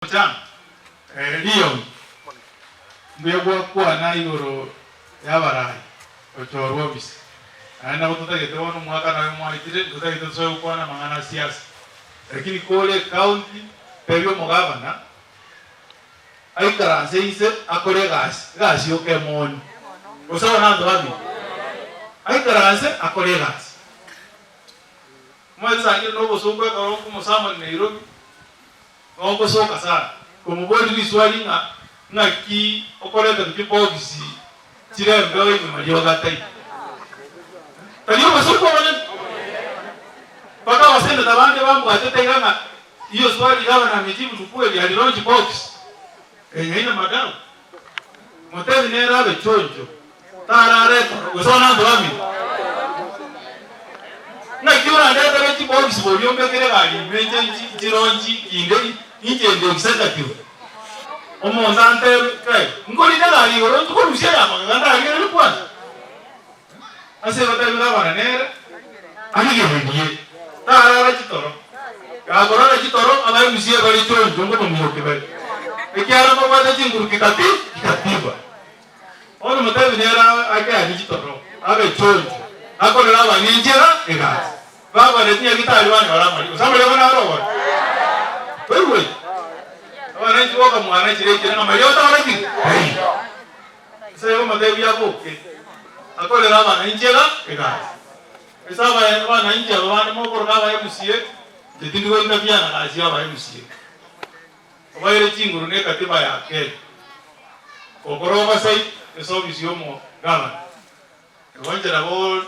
Omochando, Leon, mbuya gwakwana igoro y'abarai gochorwa ofisi. Naende nabo totagete bono omwaka naye mwaetire, ntotagete tosoe gokwana amang'ana a siasa. Lakini kore ecounty, tebia omogavana aikaranse inse akore egasi, egasi yoka emoni. Gose aba nabanto baminto? Aikaranse akore egasi. Omanyete saa ingine nobosongo ekero okomosamoni Nairobi, Nogosoka sana komoboria riswali ng'a ng'aki okoreta chibox chire embeo ime mariogo ataiyo. Tari obosongo obonene? Mpaka abaseneta bande bambwatete iga ng'a hiyo swali gavana amejibu ni kweli alilaunch box enye haina madawa. Motebi nere abe chonjo tarara etoro gose bono abanto bamino. Naki orandetere chibox boria ombekere egari ime inche nchironchi kinde inche ndi executive. Omonto antebe kai nkorina egari igoro nkorusia ya magega ndarigererie kwanza. Ase igo tebi gavana nere arigererie tarara chitoro. Gakorara chitoro abaemusie bare choncho nkomomiokia bare, ekiagera mbabwate chinguru kikati kikatiba. Bono motebi nere akeanie chitoro abe choncho, akorere abang'ina enchera egasi. Babare chinyagitari banyore amariko. Gose amariogo naro ogore? Toigweti? Abananchi boka mwana chirekire ng'a mariogo tagora ki? Taiyo. Ase igo omotebi aboke, akorere abananchi ega egasi. Ase abaye abananchi aba bande mokoroka aba MCA, inche tindi goika biana gasi ya aba MCA. Obaire chinguru ne ekatiba ya Kenya. Gokora oversight ase ofisi ya omogavana. Igo inche nabo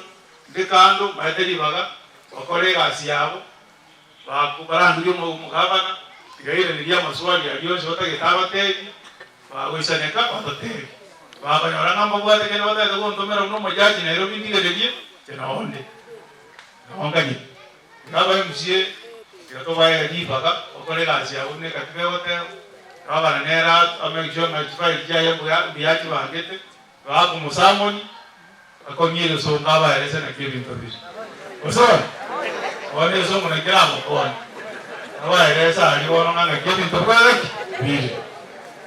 nde kando mbaete ribaga bakore egasi yabo, baku barandurie omogavana, tiga airanerie amaswali aria onsi batagete abatebie. Bagoisaneka batoteebie, bakonyora ng'a mbabwate kende batagete gontomera buna omojaji Nairobi ndigererie, inche noo onde, noo nganyete. Iga aba MCA tiga tobae ribaga bakore egasi yabo buna ekatiba egoteba, gavana nere amake sure ng'a chifaili chiaye mbuya mbuya achibangete, bakomosamoni akong'ie egesongo abaerese naki ebinto bire. Gose bono? Bono egesongo naki keramokonye, abaerese aria bono ng'a naki ebinto bwegaki bire.